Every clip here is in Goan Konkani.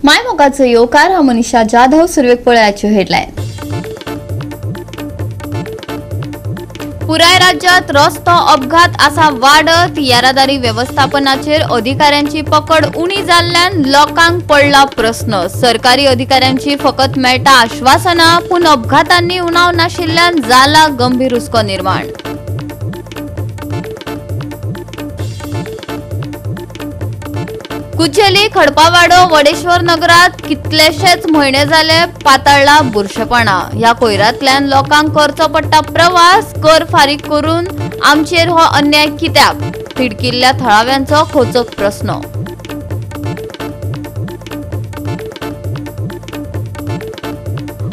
मायमोगाचो येवकार. हांव मनीषा जाधव. सुरवेक पळयाच्यो हेडलायन. पुराय राज्यात रस्तो अपघात आसा वाडत. येरादारी वेवस्थापनाचेर अधिकाऱ्यांची पकड उणी जाल्ल्यान लोकांक पडला प्रस्न. सरकारी अधिकाऱ्यांची फकत मेळटा आश्वासनां, पूण अपघातांनी उणाव नाशिल्ल्यान जाला गंभीर हुस्को निर्माण. कुचेली खडपावाडो वडेश्वर नगरात कितलेशेच म्हयने जाले पातळला बुरशेपणा. ह्या कोयरांतल्यान लोकांक करचो पडटा प्रवास. कर फारीक करून आमचेर हो अन्याय कित्याक? तिडकिल्ल्या थळाव्यांचो खोचक प्रस्न.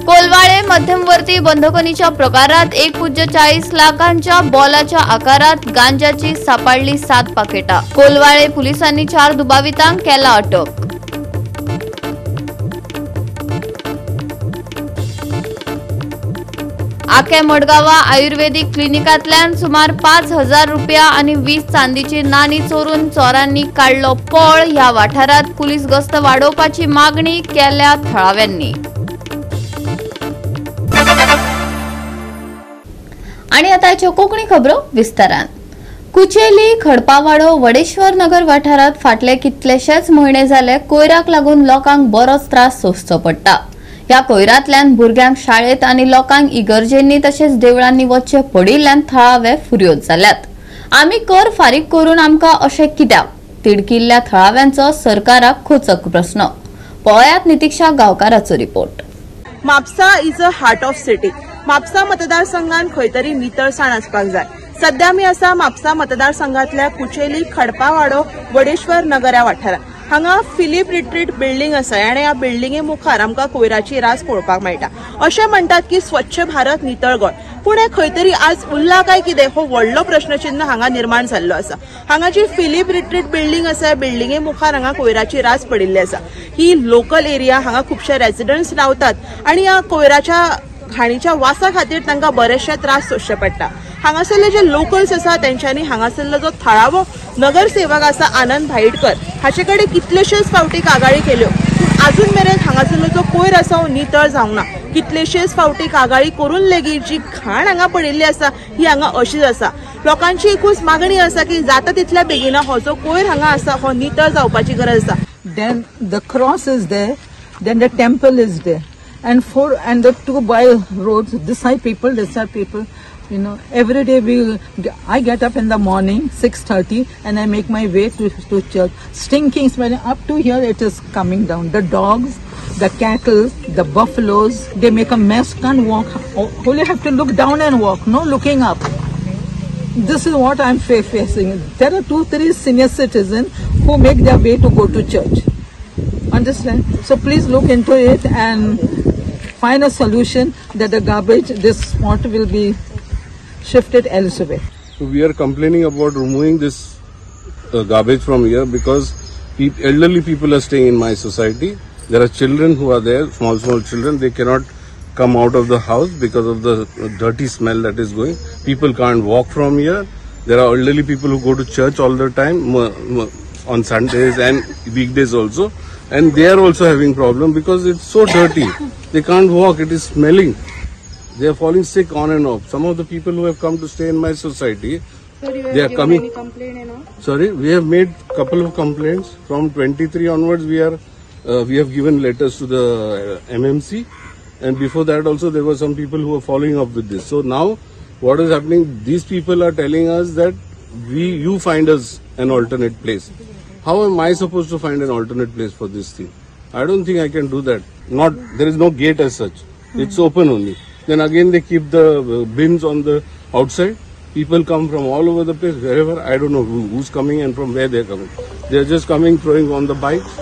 कोलवाळे मध्यमवर्ती बंदखणीच्या प्रकारात 1.40 लाखांच्या बॉलाच्या आकारात गांजाची सापडली 7 पाकेटा. कोलवाळे पोलिसांनी 4 दुबावितांक केला अटक. आके मडगांवा आयुर्वेदिक क्लिनिकांतल्यान सुमार 5,000 रुपया आनी 20 चांदीची नाणी चोरून चोरांनी काडलो पळ. ह्या वाठारात पुलीस गस्त वाडोवपाची मागणी केल्या थळाव्यांनी. आणि आतांच्यो कोंकणी खबरो विस्तारान. कुचेली खडपावाडो वडेश्वर नगर वाठारात फाटले कितलेशेच म्हयने जाले कोयराक लागून लोकांक बरोच त्रास सोंसचो पडटा. ह्या कोयरांतल्यान भुरग्यांक शाळेत आनी लोकांक इगर्जेंनी तशेंच देवळांनी वचचें पडिल्ल्यान थळावे फुर्योज जाल्यात. आमी कर फारीक करून आमकां अशें कित्याक? तिडकिल्ल्या थळाव्यांचो सरकाराक खोचक प्रस्न. पळयात नितिक्षा गांवकाराचो report. Mapusa is a heart of city. Mapusa मतदारसंघात खंय तरी नितळसाण आसपाक जाय. सध्या आमी आसा म्हापसा मतदारसंघातल्या कुचेली खडपावाडो वडेश्वर नगर ह्या वाठारांत. हांगा फिलीप रिट्रीट बिल्डिंग आसा आनी ह्या बिल्डिंगे मुखार आमकां कोयराची रास पळोवपाक मेळटा. अशें म्हणटात की स्वच्छ भारत नितळ गोंय, पूण हें खंय तरी आज उरला काय कितें हो व्हडलो प्रश्नचिन्ह हांगा निर्माण जाल्लो आसा. हांगा जी फिलीप रिट्रीट बिल्डिंग आसा ह्या बिल्डिंगे मुखार हांगा कोयराची रास पडिल्ली आसा. ही लोकल एरिया, हांगा खुबशे रेजिडंट्स रावतात आनी ह्या कोयराच्या घाणीच्या वासा खातीर तांकां बरेचशे त्रास सोंसचे पडटा. हांगासरले जे लोकल्स आसा तेंच्यांनी हांगासरलो जो थळावो नगरसेवक आसा आनंद भाईडकर हाचे कडेन कितलेशेच फावटी कागाळी केल्यो, पूण आजून मेरेन हांगासरलो जो कोयर आसा हो नितळ जावंक ना. कितलेशेच फावटी कागाळी करून लेगीत जी घाण हांगा पडिल्ली आसा ही हांगा अशीच आसा. लोकांची एकूच मागणी आसा की जाता तितल्या बेगीन हो जो कोयर हांगा आसा हो नितळ जावपाची गरज आसा. Then the cross is there, then the temple is there, and four and the two by roads, this side people, this side people, you know, every day I get up in the morning 6:30 and I make my way to church. Stinking smell up to here, it is coming down. The dogs, the cattle, the buffaloes, they make a mess, can't walk. Only have to look down and walk, no looking up. This is what I'm facing. There are 2-3 senior citizens who make their way to go to church. Understand? So please look into it and find a solution that the garbage, this spot will be shifted elsewhere. So we are complaining about removing this garbage from here because elderly people are staying in my society. There are children who are there, small children. They cannot come out of the house because of the dirty smell that is going. People can't walk from here. There are elderly people who go to church all the time on Sundays and weekdays also, and they are also having problem because it's so dirty. They can't walk, it is smelling. They are falling sick on and off. Some of the people who have come to stay in my society, Sir, you have they are coming. Any complaint and all? Sorry, we have made couple of complaints. From 23 onwards, we have given letters to the MMC, and before that also there were some people who were following up with this. So now, what is happening? These people are telling us that you find us an alternate place. How am I supposed to find an alternate place for this thing? I don't think I can do that. Not, there is no gate as such. It's open only. Then again they keep the bins on the outside. People come from all over the place, wherever. I don't know who's coming and from where they're coming. They're just coming, throwing on the bikes.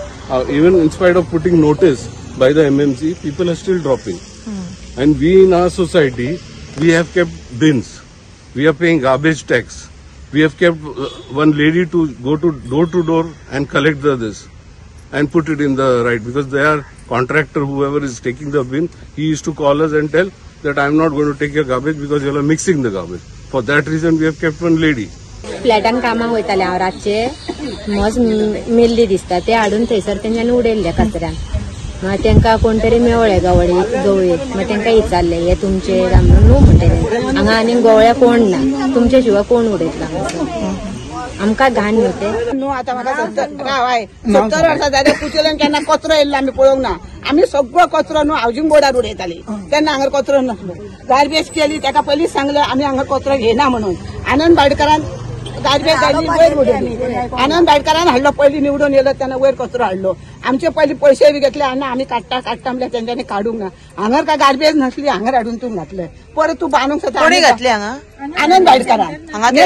Even in spite of putting notice by the MMC, people are still dropping. And we in our society, we have kept bins. We are paying garbage tax. We have kept one lady to go to door and collect this and put it in the right, because they are contractor, whoever is taking the bin, he used to call us and tell that I am not going to take your garbage because you are mixing the garbage. For that reason we have kept one lady. फ्लॅटान कामाक वयताले हांव रातचे, मज मेल्ली दिसता ते हाडून थंयसर तेंच्यांनी उडयल्ले कचऱ्यान. मागीर तांकां कोण तरी मेवळे गवळी गवळी, मागीर तांकां विचारले हे तुमचे काय म्हणून, न्हू म्हणटा हांगा आनी गवळ्या कोण ना, तुमच्या शिवाय कोण उडयतला आमकां घाण न्हू ते. न्हू आतां म्हाका 70 वर्सां जाले कुचेल्यान केन्ना कचरो येयल्लो आमी पळोवंक ना. आमी सगळो कचरो न्हू हावजींग बोर्डार उडयताली तेन्ना हांगा कचरो नासलो. गार्बेज केली ताका पयलींच सांगलें आमी हांगा कचरो घेयना म्हणून. आनंद भाटकारान गार्बेज वयर उडयली, आनंद भाटकारान हाडलो पयलीं निवडून येयलो तेन्ना वयर कचरो हाडलो. आमचे पयलीं पयशे बी घेतले आनी आमी काडटा काडटा म्हणल्यार तेंच्यांनी काडूंक ना. हांगर काय गार्बेज नासली, हांगर हाडून तूं घातले परत तूं बांदूंक सुद्दां. कोणी घातले हांगा? आनंद भाटकारान.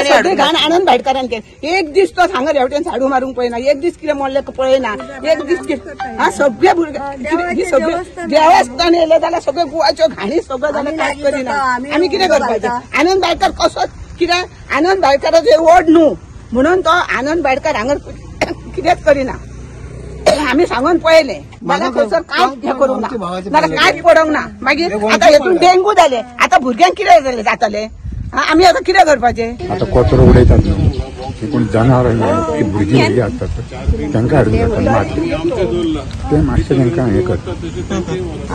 सगळी घाण आनंद भाटकारान केली. एक दीस तो हांगर हेवटेन झाडू मारूंक पळयना, एक दीस कितें मोडलें पळयना, एक दीस हा सगळे भुरगे सगळे देवस्थान येयले जाल्यार सगळे गोवाच्यो घाणी सगळं जाल्यार कांयच करिना. आमी कितें करपाचें? आनंद भाटकार कसोच कितें, आनंद भाटकाराचो वोड न्हू म्हणून तो आनंद भाटकार हांगर कितेंच करिना. आमी सांगून पळयलें जाल्यार थंयसर कांयच हें करूंक ना, जाल्यार कांयच पडोंक ना. मागीर आतां हेतून डेंगू जाले, आतां भुरग्यांक कितें जातलें? आमी आतां कितें करपाचें? आतां कचरो उडयतात न्हू, कोण जनावरां भुरगीं भुरगीं आसतात तांकां हाडून जाता माती, ते मातशें तांकां हें करता.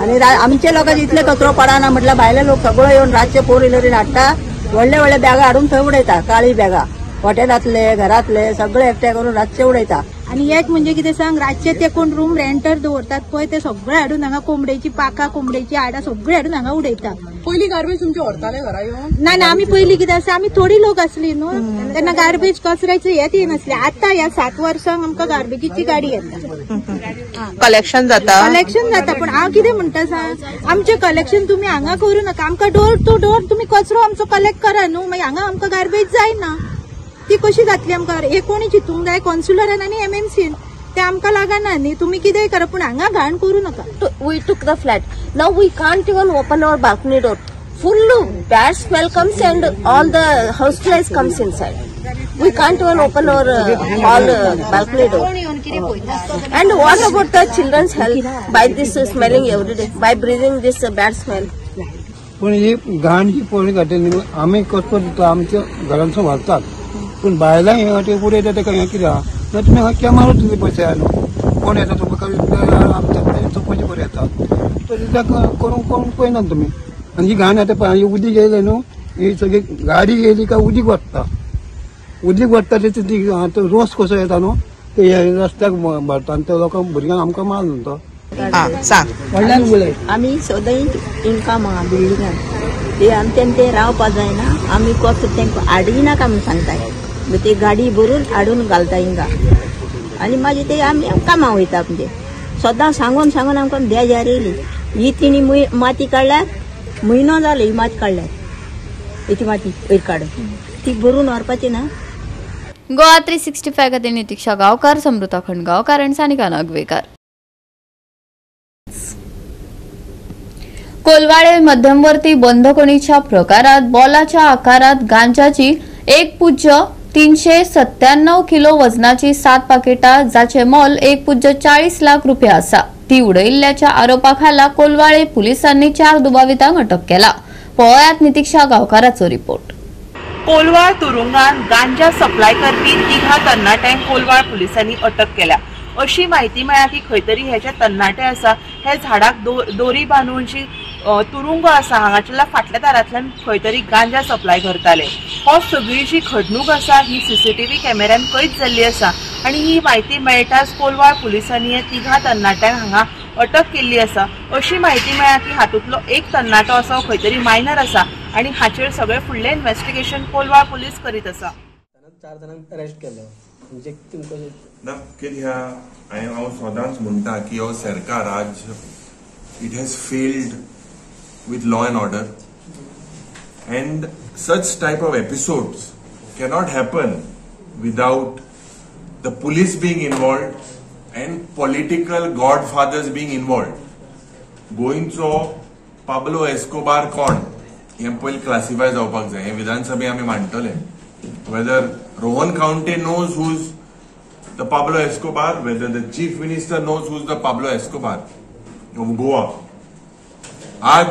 आनी आमचे लोकांक इतले कचरो पडना म्हटल्यार भायले लोक सगळो येवन रातचे 4 व्हिलरीन हाडटा, व्हडले व्हडले बॅगां हाडून थंय उडयता, काळी बॅगां हॉटेलांतले घरांतले सगळे एकठांय करून रातचे उडयता. आनी एक म्हणजे कितें सांग, रातचे ते कोण रूम रेंटर दवरतात पळय ते सगळे हाडून हांगा कोंबडेची पाकां कोंबडेची हाडां सगळे हाडून हांगा उडयता. पयलीं गार्बेज तुमचे व्हरताले घरा येवन? ना ना, आमी पयलीं कितें आसा, आमी थोडी लोक आसली न्हू तेन्ना गार्बेज कचऱ्याचे हेत येनासले. आतां ह्या 7 वर्सांक आमकां गार्बेजीची गाडी येता, कलेक्शन जाता, कलेक्शन जाता. पण हांव कितें म्हणटा सांग, आमचें कलेक्शन तुमी हांगा करूं नाका, आमकां डोर टू डोर तुमी कचरो आमचो कलेक्ट करा न्हू, मागीर हांगा आमकां गार्बेज जायना. ती कशी जातली आमकां? हे कोणी चितूंक जाय, कॉन्सुलरान आनी एमएमसीन, ते आमकां लागना न्ही. तुमी कितेंय करा पूण हांगा घाण करूं नाका. We took the flat. Now we can't even open our balcony door. Full bad smell comes and all the house flies comes inside. We can't even open our hall balcony door. And what about the children's health by this smelling every day, by breathing this bad smell? पूण ही घाण जी पळोवणी घातली न्ही, आमी कचरो दिता आमच्या घरांतसून व्हरतात, पूण बायलां हे वाटेन उडयता तेका हें कितें आहा ना, तुमी हांगा कॅमेरो दिले पयशे न्हू, कोण येता तुमकां आमच्या चवकशी करूं येता, तशें ताका करूंक करूंक पळयनात तुमी. आनी ही घाण आतां पळय उदीक येयलें न्हू, ही सगळी गाडी येयली काय उदीक वता, उदीक वता ती आतां रोस कसो येता न्हू ते रस्त्याक भरता आनी ते लोकांक भुरग्यांक आमकां माल न्हू तो. व्हडल्यान उलय. आमी सदांच इनकम हांगा बिल्डिंगान ते आमच्यान ते रावपा जायना, आमी कचरो तांकां हाडी नाका म्हूण सांगताय, ते गाडी भरून हाडून घालता हिंगा आनी मागीर ते आमी कामां वयता. म्हणजे सदां सांगून सांगून आमकां बेजार येयली. ही तिणी माती काडल्यार म्हयनो जालो, ही माती काडल्यार ही माती वयर काडून ती भरून व्हरपाची ना. गोवा 365 खातीर नितीक्षा गांवकार, समृता खंडगांवकार आनी सानिका नागवेकर. कोलवाळे मध्यमवर्ती बंदखणीच्या प्रकारात बॉलाच्या आकारात गांजाची 1.397 किलो वजनाची 7 पाकिटां जाचे मोल 1.40 लाख रुपया आसा ती उडयिल्ल्याच्या आरोपाखाला कोलवाळे पुलिसांनी 4 दुबावितांक अटक केला. पळयात नितीक्षा गांवकाराचो रिपोर्ट. कोलवाळ तुरुंगान गांजा सप्लाय करपी 3 तरणाट्यांक कोलवाळ पुलिसांनी अटक केल्या. अशी माहिती मेळ्ळा की खंय तरी हे जे तरणाटे आसा हे झाडाक दोरी बांदून जी तुरुंग आसा हांगाच्या फाटल्या दारांतल्यान खंय तरी गांजा सप्लाय करताले. हो सगळी जी घडणूक आसा ही सीसीटीव्ही कॅमेऱ्यान कैद जाल्ली आसा आनी ही माहिती मेळटाच कोलवाळ पुलिसांनी हे 3 तरणाट्यांक हांगा अटक केल्ली आसा. अशी माहिती मेळ्ळा की हातूंतलो एक तरणाटो आसा खंय तरी मायनर आसा आनी हाचेर सगळे फुडलें इन्व्हेस्टिगेशन कोलवाळ पुलीस करीत आसा. 4 जाणांक अरेस्ट केलो. म्हणजे तुमकां ना कितें हांव सदांच म्हणटा की हो सरकार आज it has failed with law and order and such type of episodes cannot happen without the police being involved and political godfathers being involved. गोंयचो पाब्लो एस्कोबार कोण हें पयलीं क्लासिफाय जावपाक जाय. हें विधानसभे आमी मांडटले. Whether Rohan Khaunte knows who's the Pablo Escobar, whether the chief minister knows who's the Pablo Escobar of Goa. आज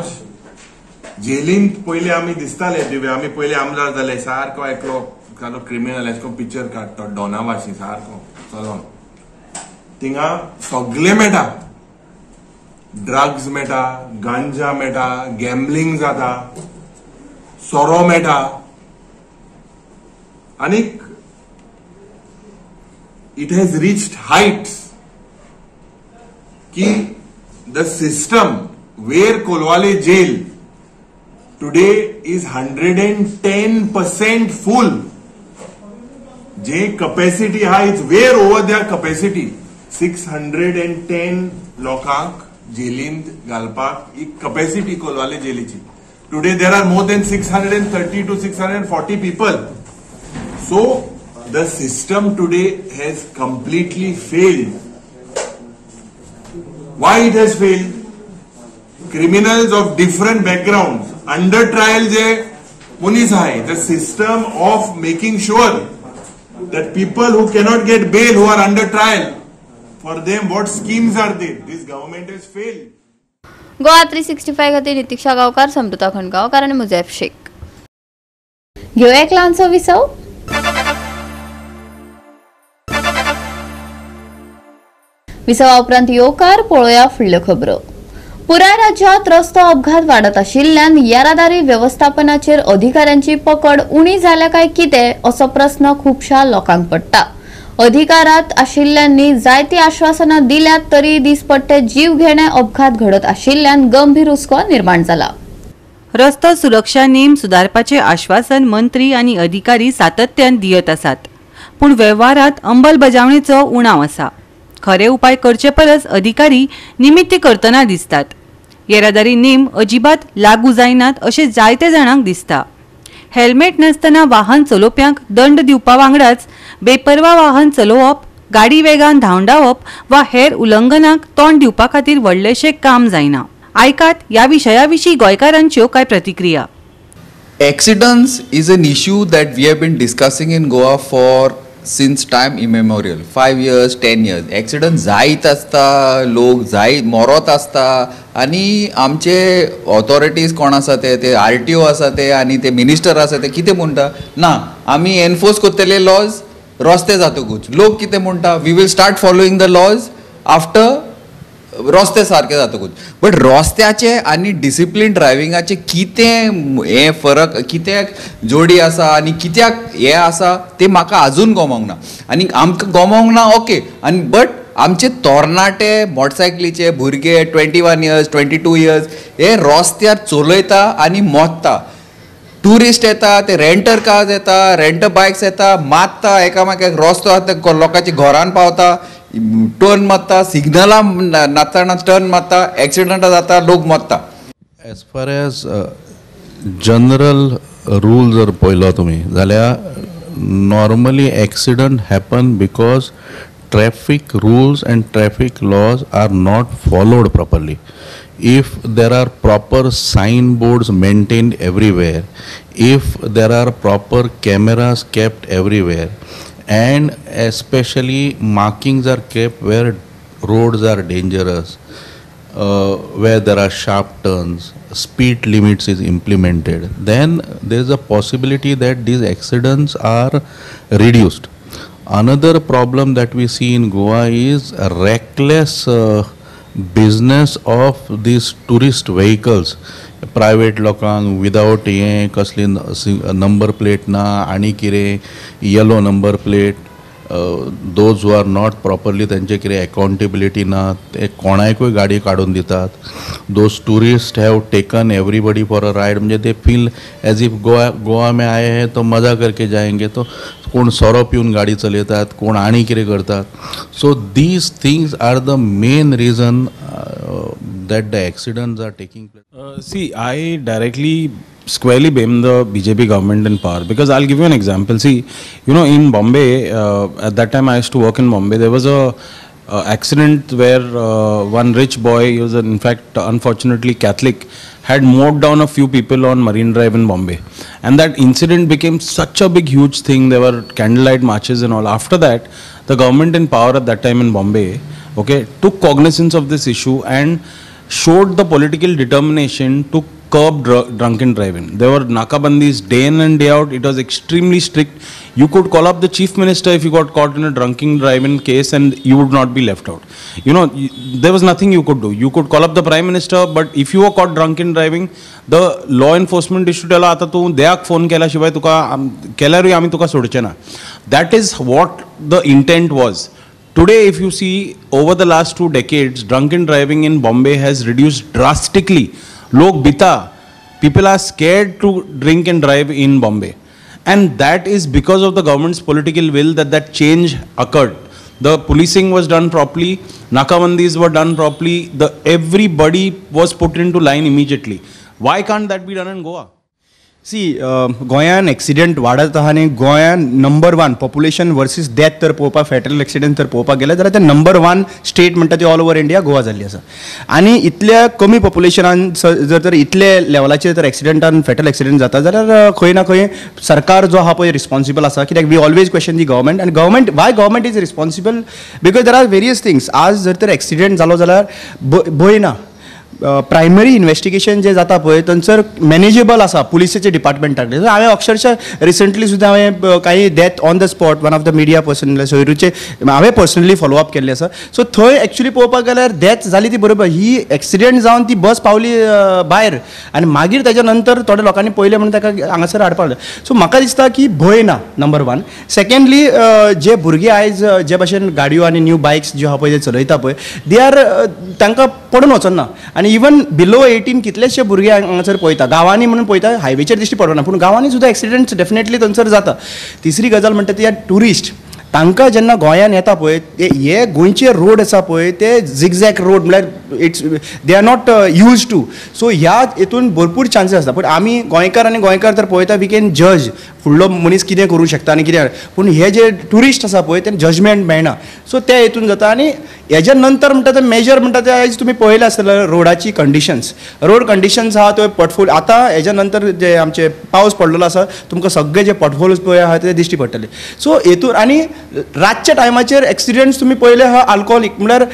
जेलीन पयले आमी दिसताले दिवे, आमी पयले आमदार जाले सारको एकलो सारको क्रिमिनल एसको पिक्चर काडटा डॉनावाशी सारको चलोन थिंगा सगळे मेळटा. ड्रग्स मेळटा, गांजा मेळटा, गॅम्बलिंग जाता, सोरो मेळटा आनीक it has reached heights की the system where Colvale jail today is 110% full. J capacity हा is way over their capacity. 610 लोकांक जेलींत घालपाक ही capacity Colvale जेलीची. Today there are more than 630 to 640 people. So the system today has completely failed. Why it has failed? Criminals of different backgrounds, under trial जे मनीस आहाय, the system of making sure that people who cannot get bail, who are under trial, for them what schemes are there? This government has failed. Goa 365 खातीर नितिक्षा गांवकार, समृता खंडगांवकार आनी मुजैफ शेख. घेवया एक ल्हानसो विसव. विसवा उपरांत येवकार पळोवया फुडल्यो खबरो. पुराय राज्यांत रस्तो अपघात वाडत आशिल्ल्यान येरादारी वेवस्थापनाचेर अधिकाऱ्यांची पकड उणी जाल्या काय कितें असो प्रस्न खुबश्या लोकांक पडटा. अधिकारात आशिल्ल्यांनी जायती आश्वासनां दिल्यात तरी दिसपट्टे जीव घेणे अपघात घडत आशिल्ल्यान गंभीर हुस्को निर्माण जाला. रस्तो सुरक्षा नेम सुदारपाचे आश्वासन मंत्री आनी अधिकारी सातत्यान दियत आसात, पूण वेव्हारात अंमलबजावणेचो उणाव आसा. खरे उपाय करचे परस अधिकारी निमित्त करतना दिसतात. येरादारी नेम अजिबात लागू जायनात अशें जायते जाणांक दिसता. हेल्मेट नासतना वाहन चलोवप्यांक दंड दिवपा वांगडाच बेपर्वा वाहन चलोवप, गाडी वेगान धांवडावप वा हेर उल्लंघनाक तोंड दिवपा खातीर व्हडलेशें काम जायना. आयकात ह्या विशया विशीं गोंयकारांच्यो कांय प्रतिक्रिया. Accidents is an issue that we have been discussing in Goa for since time immemorial, 5 years, 10 years. Accident जायत आसता, लोक जायत मरत आसता आनी आमचे ऑथॉरिटीज कोण आसा ते आर टी ओ आसा ते आनी ते मिनिस्टर आसा ते कितें म्हणटा ना आमी एनफोर्स करतले लॉज रस्ते जातकूच. लोक कितें म्हणटा, we will start following the laws after रस्ते सारके जातकूच. बट रस्त्याचे आनी डिसिप्लीन ड्रायव्हिंगाचे कितें हें फरक, कित्याक जोडी आसा आनी कित्याक हें आसा तें म्हाका आजून गमोंक ना. आनी आमकां गमोंक ना ओके, आनी बट आमचे तरणाटे मोटरसायकलीचे भुरगे 21 इयर्स 22 इयर्स हे रस्त्यार चलयता आनी मोत्ता. ट्युरिस्ट येता, ते रेंटर कार्स येता, रेंटर बायक्स येता, मारता एकामेकाक, रस्तो आसा लोकांच्या घरान पावता, टर्न मारता, सिग्नलां नाचतना टर्न मारता, एक्सिडंटां जाता, लोक मरता. As far as general rule जर पळयलो तुमी जाल्यार normally accident happen because traffic rules and traffic laws are not followed properly. If there are proper sign boards maintained everywhere, if there are proper cameras kept everywhere, and especially markings are kept where roads are dangerous, where there are sharp turns, speed limits is implemented, then there is a possibility that these accidents are reduced. Another problem that we see in Goa is a reckless business of these tourist vehicles. Private लोकांक विदाउट हें कसली नंबर प्लेट ना आनी कितें yellow number plate, those who are not properly तेंचे कितें अकाउंटेबिलिटी ना, ते कोणाकूय गाडी काडून दितात. Those tourist have taken everybody for a ride, म्हणजे they feel as if Goa Goa में आए हैं तो मजा करके जाएंगे. तो कोण सोरो पिवन गाडी चलयतात, कोण आनी कितें करतात. So these things are the main reason that the accidents are taking place. See, I directly squarely blame the BJP government in power, because I'll give you an example. See, you know, in Bombay, at that time I used to work in Bombay, there was a accident where one rich boy, he was in fact unfortunately Catholic, had mowed down a few people on Marine Drive in Bombay. And that incident became such a big huge thing. There were candlelight marches and all. After that, the government in power at that time in Bombay, okay, took cognizance of this issue and showed the political determination to curb drunken driving. There were nakabandis day in and day out. It was extremely strict. You could call up the chief minister if you got caught in a drunken driving case and you would not be left out. You know, there was nothing you could do. You could call up the prime minister, but if you were caught drunken driving, the law enforcement used to tell आता तू देयाक फोन केला शिवाय तुका केल्यारूय आमी तुका सोडचे ना. That is what the intent was. Today, if you see, over the last 2 decades, drunken driving in Bombay has reduced drastically. Lok bita, people are scared to drink and drive in Bombay. And that is because of the government's political will that that change occurred. The policing was done properly, nakabandis were done properly, everybody was put into line immediately. Why can't that be done in Goa? See, गोंयान एक्सिडेंट वाडत आहा आनी गोंयान नंबर 1 पॉप्युलेशन वर्सीस डेथ तर पळोवपाक, फेटल एक्सिडेंट तर पळोवपाक गेले जाल्यार ते नंबर 1 स्टेट म्हणटा ती ऑल ओवर इंडिया गोवा जाल्ली आसा. आनी इतल्या कमी पॉप्युलेशनान जर तर इतले लेवलाचेर तर एक्सिडेंटान फेटल एक्सिडेंट जाता जाल्यार खंय ना खंय सरकार जो आहा पळय रिस्पॉन्सिबल आसा. कित्याक we always question the government आनी government, why government is responsible because there are various things. आज जर तर एक्सिडेंट जालो जाल्यार भंय ना, प्रायमरी इन्वेस्टिगेशन जे जाता पळय थंयसर मॅनेजेबल आसा पुलिसेचे डिपार्टमेंटा कडेन. हांवें अक्षरशः रिसंटली सुद्दां हांवें काही death on the spot one of the media person सोयरूचे हांवें पर्सनली फॉलोअप केल्लें आसा. सो थंय एक्चुली पळोवपाक गेल्यार डेथ जाली ती बरोबर, ही एक्सिडेंट जावन ती बस पावली भायर आनी मागीर ताच्या नंतर थोड्या लोकांनी पळयलें म्हणून ताका हांगासर हाडपाक लागले. सो म्हाका दिसता की भंय ना नंबर 1. सेकेंडली जे भुरगे आयज जे भाशेन गाडयो आनी न्यू बायक्स ज्यो आहा पळय ते चलयता पळय they are तांकां पडून वचना आनी इवन बिलो 18 कितलेशे भुरगे हांगासर पळयता, गांवांनी म्हणून पळयता, हायवेचेर दिश्टी पडना पूण गांवांनी सुद्दां एक्सिडेंट्स डेफिनेटली थंयसर जाता. तिसरी गजाल म्हणटा ती ट्युरिस्ट तांकां जेन्ना गोंयान येता पळय हे गोंयचे रोड आसा पळय ते झिगझॅग रोड म्हळ्यार it's they are not use to. So ह्या हितून भरपूर चान्सीस आसता. पूण आमी गोंयकार आनी गोंयकार तर पळयता we can जज फुडलो मनीस कितें करूं शकता आनी कितें, पूण हे जे ट्युरिस्ट आसा पळय ते जजमेंट मेळना. सो ते हितून जाता. आनी हेज्या नंतर म्हणटा ते मेजर म्हणटा ते आयज तुमी पळयलें आसतलें रोडाची कंडिशन्स, रोड कंडिशन्स आहा त्यो पटफोल. आतां हेज्या नंतर जे आमचे पावस पडलेलो आसा तुमकां सगळे जे पटफोल्स पळय आहा ते दिश्टी पडटले. सो हेतून आनी रातच्या टायमाचेर एक्सिडेंट्स तुमी पळयले आहा आल्कोहोलीक म्हळ्यार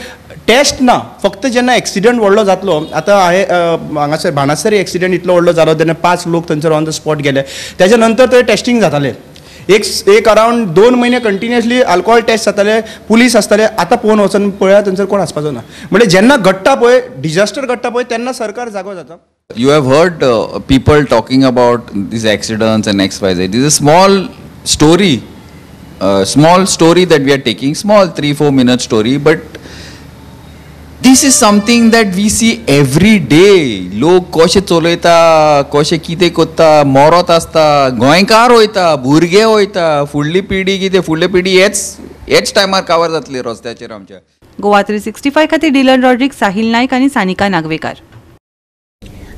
टेस्ट ना, फक्त जेन्ना एक्सिडेंट व्हडलो जातलो. आतां हांवें हांगासर बाणासर एक्सिडेंट इतलो व्हडलो जालो तेन्ना 5 लोक थंयसर ऑन the spot गेले, तेज्या नंतर थंय टेस्टिंग जातालें. एक अरावंड 2 म्हयने कंटिन्युअसली अल्कोहोल टेस्ट जाताले, पुलीस आसताले. आतां पळोवन वचून पळया थंयसर कोण आसपाचो ना. म्हणजे जेन्ना घडटा पळय डिजास्टर घडटा पळय तेन्ना सरकार जागो जाता. You have heard people talking about these accidents and X Y Z. This is a small story, small story that we are taking, small 3-4 minute story, but this is something that we see every day. लोक कशे चलयता, कशे कितें करता, मरत आसता, गोंयकार वयता, भुरगे वयता, फुडली पिढी कितें, फुडली पिढी हेच टायमार कावर जातली रस्त्याचेर आमच्या. गोवा 365 खातीर डिलन रॉड्रिक, साहिल नायक आनी सानिका नागवेकार.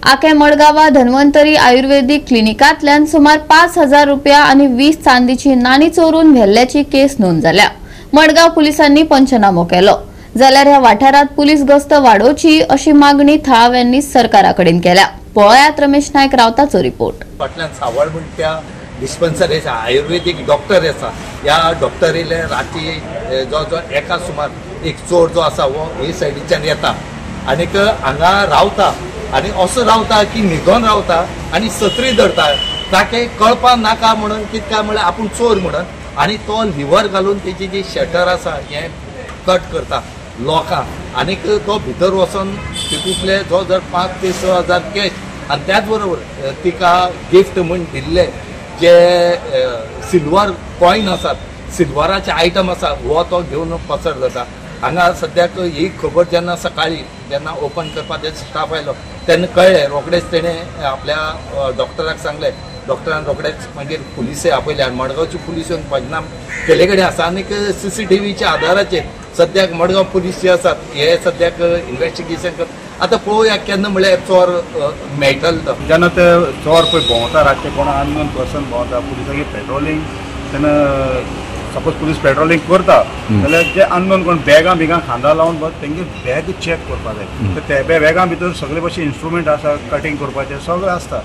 आके मडगांवा धन्वंतरी आयुर्वेदिक क्लिनिकांतल्यान सुमार 5,000 रुपया आनी 20 चांदीची नाणी चोरून व्हेल्ल्याची केस नोंद जाल्या. मडगांव पुलिसांनी पंचनामो केलो. जाल्यार ह्या वाठारांत पुलीस गस्त वाडोवची अशी मागणी थळाव्यांनी सरकारा कडेन केल्या. पळयात रमेश नायक रावताचो रिपोर्ट. फाटल्यान सावळ म्हणटा डिस्पेन्सरी आसा, आयुर्वेदीक डॉक्टर आसा. ह्या डॉक्टरीले राती जो जो एका सुमार एक चोर जो आसा हो हे सायडीच्यान येता आनीक हांगा रावता आनी असो रावता की न्हिदोन रावता आनी सत्री धरता, ताके कळपा नाका म्हणून कितें काय म्हळ्यार आपूण चोर म्हणून, आनी तो लिवर घालून तेजी जी शटर आसा हें कट करता लोकांक आनीक तो भितर वचोन तितूंतले जो जर 5 ते 6 हजार कॅश आनी त्याच बरोबर तिका गिफ्ट म्हूण दिल्ले जे सिल्वर कॉयन आसात, सिल्वराचे आयटम आसा हो तो घेवन पसर जाता. हांगा सद्याक ही खबर जेन्ना सकाळी जेन्ना ओपन करपाक ते स्टाफ आयलो तेन्ना कळ्ळें, रोखडेच तेणें आपल्या डॉक्टराक सांगलें. डॉक्टरान रोखडेच मागीर पुलिसे आपयले आनी मडगांवची पुलीस येवन पंचनाम केले कडेन आसा आनीक CCTVच्या आदाराचेर सद्याक मडगांव पुलीस जे आसात हे सद्याक इन्वेस्टिगेशन करतात. आतां पळोवया केन्ना म्हळ्यार चोर मेळटलो तो. जेन्ना ते चोर पळय भोंवता रातचे, कोण अननोन पर्सन भोंवता, पुलिसांची पेट्रोलिंग तेन्ना सपोज पुलीस पेट्रोलिंग करता जाल्यार जे अननोन कोण बॅगां बिगां खांदा लावन तेंगे बॅग चॅक करपाक जाय. तर ते बॅगां भितर सगळे भशेन इन्स्ट्रुमेंट आसा, कटींग करपाचे सगळें आसता.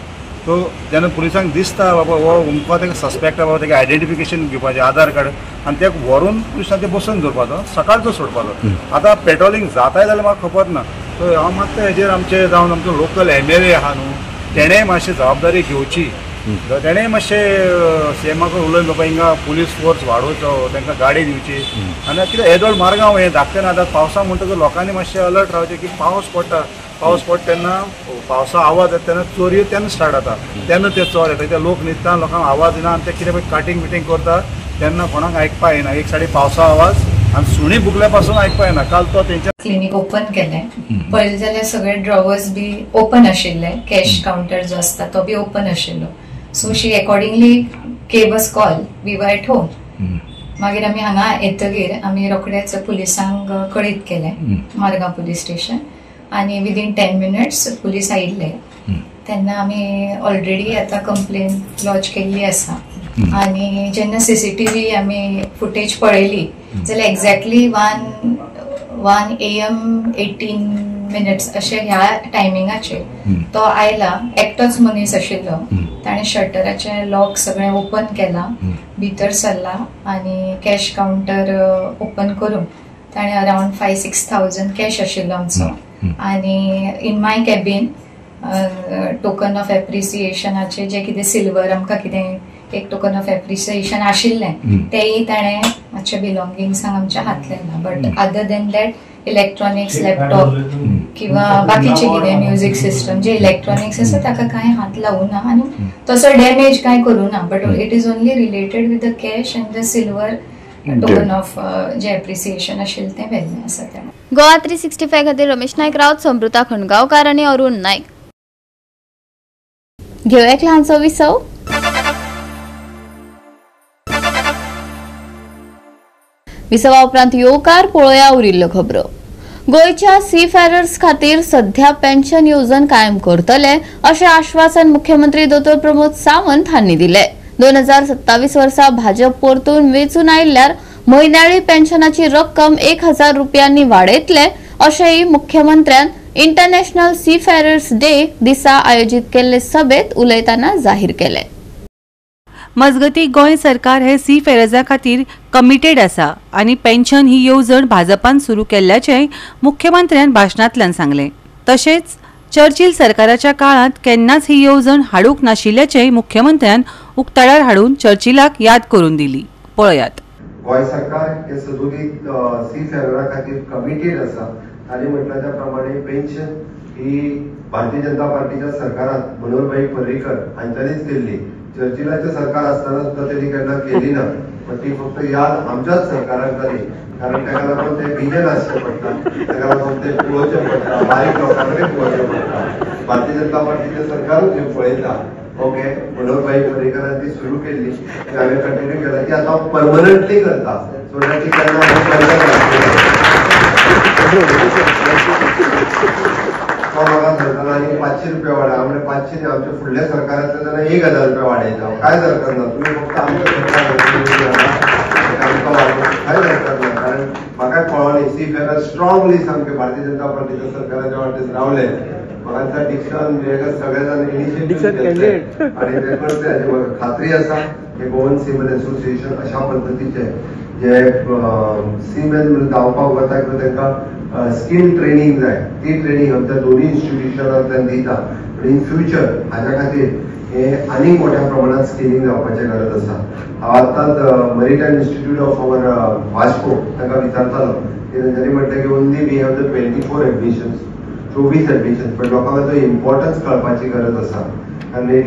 सो जेन्ना पुलिसांक दिसता बाबा हो अमको ताका सस्पेक्ट बाबा, ताका आयडेंटिफिकेशन घेवपाचें, आधार कार्ड, आनी ताका व्हरून पुलिसान ते बसून दवरपाचो, सकाळचो सोडपाचो. आतां पेट्रोलिंग जाताय जाल्यार म्हाका खबर ना. सो हांव मात्तो हेजेर आमचे जावन आमचो लोकल MLA आहा न्हू, तेणें मातशी जबाबदारी घेवची, तेणें मातशें सीएमाक उलोवन बाबा हिंगा पुलीस फोर्स वाडोवचो, तांकां गाडी दिवची. आनी कितें येदोळ मार्गांव हें धाकटें आतां पावसा म्हणटकच लोकांनी मातशें अलर्ट रावचें की पावस पडटा, पावस पडटा तेन्ना पावसा आवाज येता तेन्ना चोरयो तेन्ना स्टार्ट जाता, तेन्ना ते चोर येता कित्याक लोक न्हिदता, लोकांक आवाज येना आनी ते कितें पळय काटींग बिटींग करता तेन्ना कोणाक आयकपा येना. एक सायडी पावसा आवाज आनी सुणी भुकल्या पासून आयकपा येना. काल तो तेंच्या क्लिनीक ओपन केलें पळयलें जाल्यार सगळे ड्रॉवर्स बी ओपन आशिल्ले, कॅश कावंटर जो आसता तो बी ओपन आशिल्लो. So she accordingly gave us call, we were at home. मागीर आमी हांगा येतगीर आमी रोखडेच पुलिसांक कळीत केलें, मारगांव पुलीस स्टेशन, आनी विदीन 10 मिनट्स पुलीस आयिल्ले. तेन्ना आमी ऑलरेडी आतां कंप्लेन लॉज केल्ली आसा. आनी जेन्ना सीसीटीव्ही आमी फुटेज पळयली जाल्यार एक्झॅक्टली 1 AM 18 minutes अशें ह्या टायमिंगाचेर तो आयला. एकटोच मनीस आशिल्लो, ताणें शटराचें लॉक सगळें ओपन केलां, भितर सरला आनी कॅश कावंटर ओपन करून ताणें अरावंड 5-6,000 कॅश आशिल्लो आमचो. आनी in my cabin token of एप्रिसिएशनाचे जे कितें सिल्वर आमकां कितें एक टोकन ऑफ एप्रिसिएशन आशिल्लें तेंय ताणें मातशें बिलोंगिंग्सांक आमच्या हातलें ना. But other than that electronics, laptop किंवा बाकीचे कितें म्युझिक सिस्टम जे इलेक्ट्रॉनिक्स आसा ताका कांय हात लावूं ना आनी तसो डॅमेज कांय करूं ना. But it is only related with the cash and the silver token of J appreciation आशिल्लें तें व्हेल्लें आसा. तें गोवा 365 खातीर रमेश नायक रावत, समृता खंडगांवकार आनी अरुण नायक. घेवया एक ल्हानसो विसव. विसवा उपरांत येवकार पळोवया उरिल्ल्यो खबरो. गोंयच्या सी फॅरर्स खातीर सध्या पेन्शन येवजण कायम करतले अशें आश्वासन मुख्यमंत्री दोतोर प्रमोद सावंत हांणी दिलें. 2027 वर्सा भाजप परतून वेंचून आयिल्ल्यार म्हयन्याळी पेन्शनाची रक्कम 1000 रुपयांनी वाडयतले अशेंय मुख्यमंत्र्यान इंटरनॅशनल सी फॅरर्स डे दिसा आयोजीत केल्ले सभेत उलयतना जाहीर केलें. मजगती गोंय सरकार हे सी फेरजा खातीर कमिटेड आसा आनी पेन्शन ही येवजण भाजपान सुरू केल्ल्याचें मुख्यमंत्र्यान भाशणांतल्यान सांगलें. तशेंच चर्चिल सरकाराच्या काळांत केन्नाच ही येवजण हाडूंक नाशिल्ल्याचें मुख्यमंत्र्यान उक्ताडार हाडून चर्चिलाक याद करून दिली. पळयात. गोंय सरकार हे सदोदीत सी फेररा खातीर कमिटेड आसा आनी म्हटल्या त्या प्रमाणे पेन्शन ही भारतीय जनता पार्टीच्या सरकारात मनोहरभाई पर्रीकर हांच्यांनीच केल्ली. चर्चिलाचें सरकार आसतना सुद्दां तेणी केन्ना केली ना, पण ती फक्त याद आमच्याच सरकाराक जाली, कारण ताका लागून ते विजन आसचें पडटा, ताका लागून ते पळोवचें पडटा, बारीक लोकां कडेन पळोवचें पडटा. भारतीय जनता पार्टीचें सरकारूच हें पळयता. ओके, मनोहरभाई पर्रीकरान ती सुरू केल्ली, ती हांवें कंटिन्यू केला, ती आतां परमनंटली करता. सो that ती केन्ना तो म्हाका सरकारान आनी 500 रुपया वाडय, हांव म्हणलें 500 न्ही, आमच्या फुडल्या सरकारांतल्यान जाल्यार 1000 रुपया वाडयता. कांय सरकार ना, तुमी फक्त आमच्या सरकार आमकां वाडोवंक कांय सरकार ना. कारण म्हाका कळ्ळो न्ही, सी फेरर स्ट्रॉंगली सामकें भारतीय जनता पार्टीच्या सरकाराच्या वाटेन रावले. म्हाका दिसता डिक्शन सगळे जाण इनिशिएटीव घेतले आनी ते करतले हाची म्हाका खात्री आसा. हे गोवन सीमॅन एसोसिएशन अशा पद्दतीचे जे सीमॅन धांवपाक वता किंवा तांकां स्कील ट्रेनिंग जाय, ती ट्रेनिंग आमच्या दोन्ही इन्स्टिट्युशनांतल्यान दिता. पूण इन फ्युचर हाज्या खातीर हे आनीक मोठ्या प्रमाणात स्किलिंग जावपाचें गरज आसा. हांव आत्तांच maritime institute of our Vasco तांकां विचारतालो की तेंच्यांनी म्हटलें की only we have the 24 admissions, 24 admissions, पण लोकांक ताचो इम्पॉर्टन्स कळपाची गरज आसा. कारण it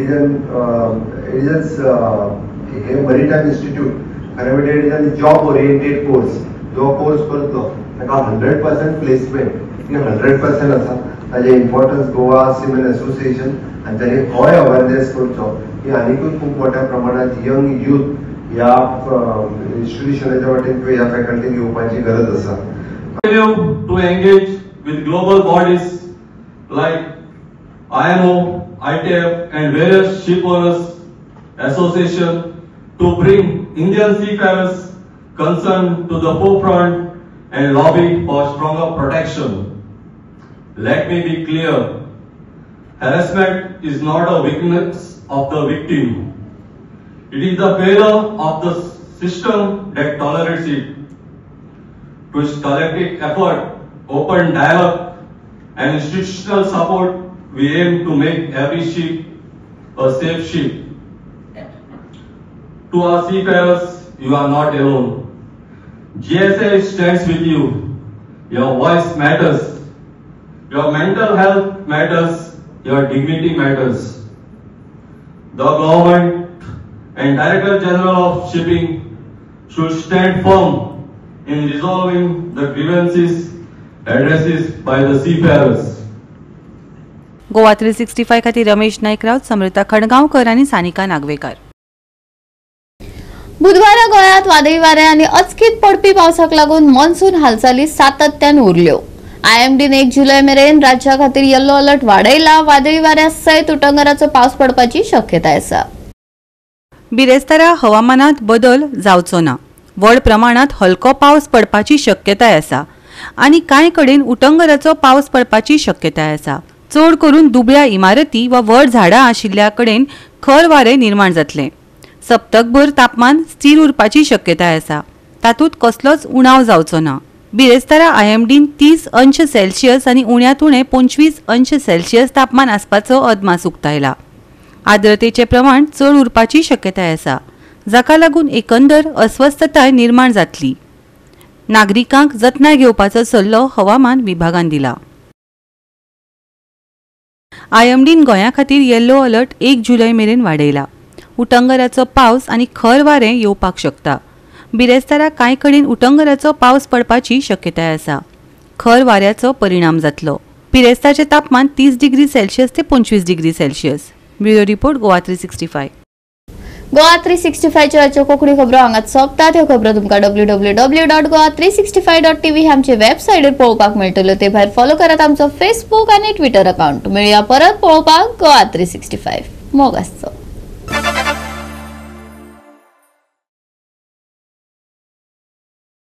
is हे मरीटायम इन्स्टिट्यूट खरें म्हणजे it is an job oriented course. जो कोर्स करतलो ताका 100% प्लेसमेंट ही 100% आसा. ताजें इम्पॉर्टन्स गोवा सिमेन एसोसिएशन हांच्यांनी होय अवेरनेस करचो की आनिकूय खूब मोठ्या प्रमाणात यंग यूथ ह्या इन्स्टिट्युशनाच्या वाटेन किंवा ह्या फॅकल्टीन येवपाची गरज आसा. To engage with global bodies like IMO, ITF and various ship owners association to bring Indian seafarers concern to the forefront and lobby for stronger protection. Let me be clear, harassment is not a weakness of the victim. It is the failure of the system that tolerates it. Through collective effort, open dialogue and institutional support, we aim to make every ship a safe ship. To our seafarers, you are not alone. GSA stands with you. Your voice matters. Your mental health matters. Your dignity matters. The government and Director General of Shipping should stand firm in resolving the grievances addressed by the seafarers. Goa 365 खातीर रमेश नायक राऊत, समृता खडगांवकर आनी सानिका नागवेकर. बुधवारा गोंयांत वादळी वारें आनी अचकीत पडपी पावसाक लागून मॉन्सून हालचाली सातत्यान उरल्यो. आयएमडीन 1 जुलय मेरेन राज्या खातीर येलो अलर्ट वाडयला. वादळी वाऱ्या सयत उटंगराचो पावस पडपाची शक्यताय आसा. बिरेस्तारा हवामानात बदल जावचो ना. व्हड प्रमाणात हलको पावस पडपाची शक्यताय आसा आनी कांय कडेन उटंगराचो पावस पडपाची शक्यताय आसा. चड करून दुबळ्या इमारती वा व्हड झाडां आशिल्ल्या कडेन खर वारें निर्माण जातलें. सप्तकभर तापमान स्थिर उरपाची शक्यताय आसा. तातूंत कसलोच उणाव जावचो ना. बिरेस्तारा आयएमडीन 30 अंश सेल्सियस आनी उण्यांत उणें 25 अंश सेल्सियस तापमान आसपाचो अदमास उक्तायला. आर्द्रतेचें प्रमाण चड उरपाची शक्यताय आसा, जाका लागून एकंदर अस्वस्थताय निर्माण जातली. नागरिकांक जतनाय घेवपाचो सल्लो हवामान विभागान दिला. आयएमडीन गोंया खातीर येलो अलर्ट 1 जुलय मेरेन वाडयला. उटंगराचो पावस आनी खर वारें येवपाक शकता. बिरेस्तारा कांय कडेन उटंगराचो पावस पडपाची शक्यताय आसा. खर वाऱ्याचो परिणाम जातलो. बिरेस्ताचें तापमान 30 डिग्री सेल्सियस ते 25 degree Celsius. Bureau report, Goa 365. Goa 365 च्यो कोंकणी खबरो हांगाच सोंपतात. ह्यो खबरो तुमकां www.goa365.tv ह्या आमचे वेबसायटीर पळोवपाक मेळटल्यो. ते भायर फॉलो करात आमचो फेसबूक आनी ट्विटर अकाउंट. मेळया परत पळोवपाक गोवा 365. मोग आसचो.